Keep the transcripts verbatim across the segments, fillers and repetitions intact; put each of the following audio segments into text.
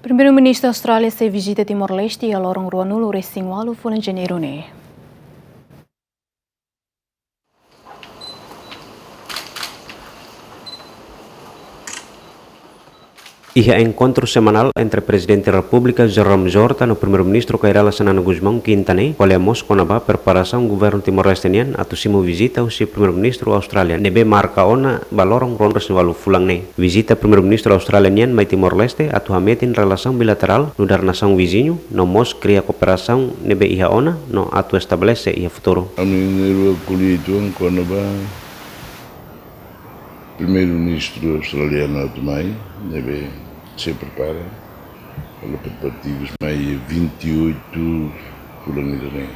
Primeiru-Ministru Austrália sei vizita Timor-Leste iha loron ruanulu resin walu fulan Janeiru ne'e. Iha enkontru semanál entre Prezidente Repúblika José Ramos Horta no Primeiru-Ministru Kay Rala Xanana Gusmão, Kinta ne'e, ko'alia mós kona-ba preparasaun governu Timor-Leste nian atu simu vizita husi Primeiru-Ministru Austrália ne'ebé marka ona ba loron ruanulu resin walu fulan ne'e. Vizita Primeiru-Ministru Austrália nian mai Timor-Leste atu hametin relasaun bilaterál nu'udar nasaun viziñu, no mós kria kooperasaun ne'ebé iha ona no atu estabelese iha futuru. Ami na'in-rua ko'alia uitoan kona-ba Primeiru-Ministru australianu atu mai, ne'ebé sei prepara, halo preparativus mai vinte e oito fulan ida-ne'e.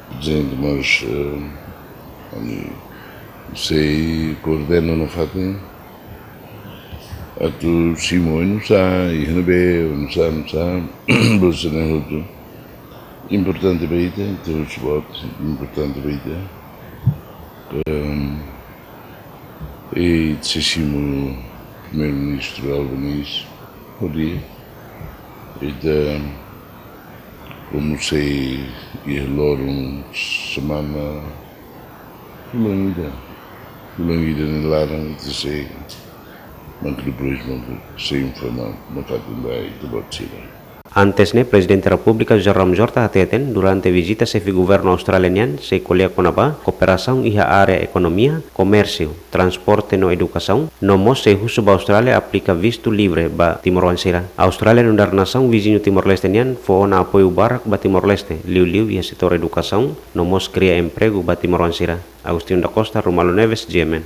Prezidente mós, eh, ami sei koordena nafatin atu simu oinsá, iha ne'ebé, oinsá, oinsá, buat sira-ne'e hotu. Importante ba ita, ita husu boot, importante ba ita. Ehm, i sei simu Primeiru-Ministru Albanese, hodi ita, komu sei iha loron semana, fulan ida, fulan ida nia laran ita sei, mak depois mak sei informa nafatin ba ita-boot sira. Antes ne'e, Prezidente Repúblika José Ramos Horta hateten, durante vizita xefe governu Austrália nian sei ko'alia kona-ba kooperasaun iha área ekonomia, komérsiu, transporte no edukasaun, no mós sei husu ba Austrália aplika vistu livre ba timoroan sira. Austrália nu'udar nasaun viziñu Timor-Leste nian fó ona apoiu barak ba Timor-Leste, liuliu iha setór edukasaun, no mós kria empregu ba timoroan sira. Agostinho da Costa, Romualdo Neves, G M N.